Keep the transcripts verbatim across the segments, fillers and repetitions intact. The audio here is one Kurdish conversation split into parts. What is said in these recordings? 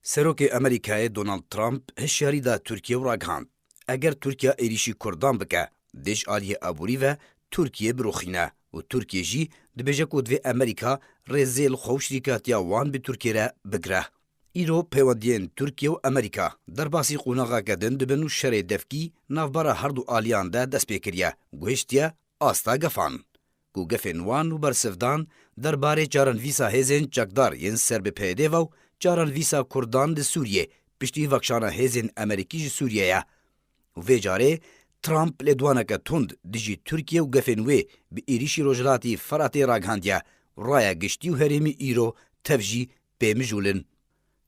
Serokê Amerîkayê Donald Trump hişyarî da Tirkiye û ragihand, eger Tirkiye êrîşî Kurdan bike, dê ji aliyê aborî ve Tirkiye biroxîne û Tirkiye jî dibêje ku divê Amerîka rêzê li xwe û şirîkatiya wan bi Tirkiye re bigire. Îro peywendiyên Tirkiye û Amerîka derbasî qonaxeke din dibin û şerê devkî navbera her du aliyan de dest pê kiriye, guhiştiye asta gefan, ku gefên wan û bersivdan derbarê çarenvîsa hêzên çekdar yên ser bi P Y D ve û çarenvîsa Kurdan li Sûriyê piştî vekşana hêzên Amerîkî ji Sûriyê ye. Û vê carê Trump lêdwaneke tund dijî Tirkiye û gefên wê bi êrîşî Rojhilatî Firatê ragihandiye, raya giştî û herêmî îro tev jî pê mijûl in.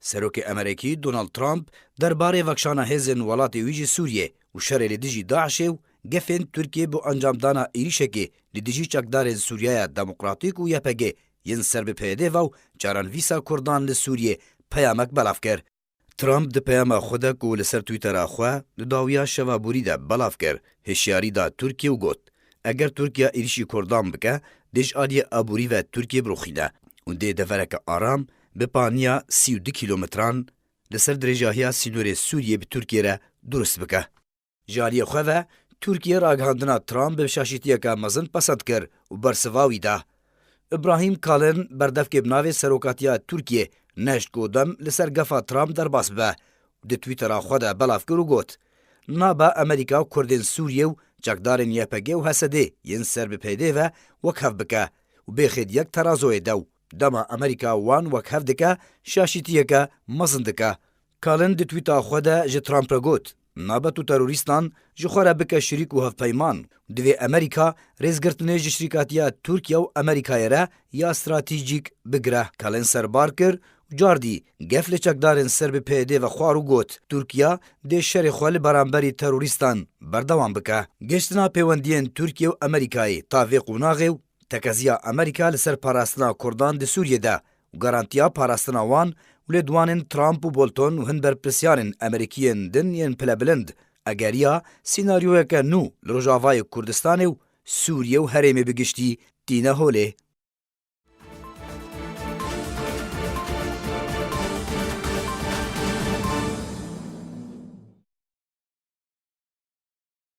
Serokê Amerîkî Donald Trump derbarê vekşana hêzên welatê wî ji Sûriyê û şerê li dijî DAIŞê û gefên Tirkiye bo encamdana êrîşekê li dijî çekdarên Sûriyeya Demokratîk û Y P G yên ser bi P Y D ve û çarenvîsa Kurdan li Sûriyê peyamek belav kir. Trump di peyama xwe de ku li ser Twittera xwe di dawiya şeva borî de belav kir, hişyarî da Tirkiye û got, eger Tirkiye êrîşî Kurdan bike, dê ji aliyê aborî ve Tirkiye biroxîne û dê devereke aram bi paniya sî û du kîlometran li ser dirêjahiya sînorê Sûriyê bi Tirkiye re durust bike. Ji aliyê xwe ve Tirkiye ragihandina Trump bi şaşîtiyeke mezin pesend kir û bersiva wî da. Ibrahim Kalin berdevkê bi navê serokatiya Tirkiye neşt ku dem li ser gefa Trump derbas bibe. Di Twittera xwe de belav kir û got, nabe Amerîka Kurdên Sûriyê û çekdarên Y P G û H S D yên ser bi P Y D ve wek hev bike û bêxê di yek terazoyê de û dema Amerîka wan wek hev dike, şaşîtiyeke mezin dike. Kalin di twîta xwe de ji Trump re got, nabe tu terorîstan ji xwe re bike şirîk û hevpeyman. Divê Amerîka rêzgirtinê ji şirîkatiya Tirkiye û Amerîkayê re ya stratejîk bigire. Kalin serbar kir û cardî gef li çekdarên ser bi P Y D ve xwar û got, Tirkiye dê şerê xwe li beramberî terorîstan berdewam bike. Gihiştina pêwendiyên Tirkiye û Amerîkayê ta vê qonaxê û tekeziya Amerîka li ser parastina Kurdan di Sûriyê de û garantiya parastina wan û lêdwanên Trump û Bolton û hin berpirsiyarên Amerîkî yên din yên pilebilind, egeriya senaryoyeke nû li Rojavayê Kurdistanê û Sûriye û herêmê bi giştî tîne holê.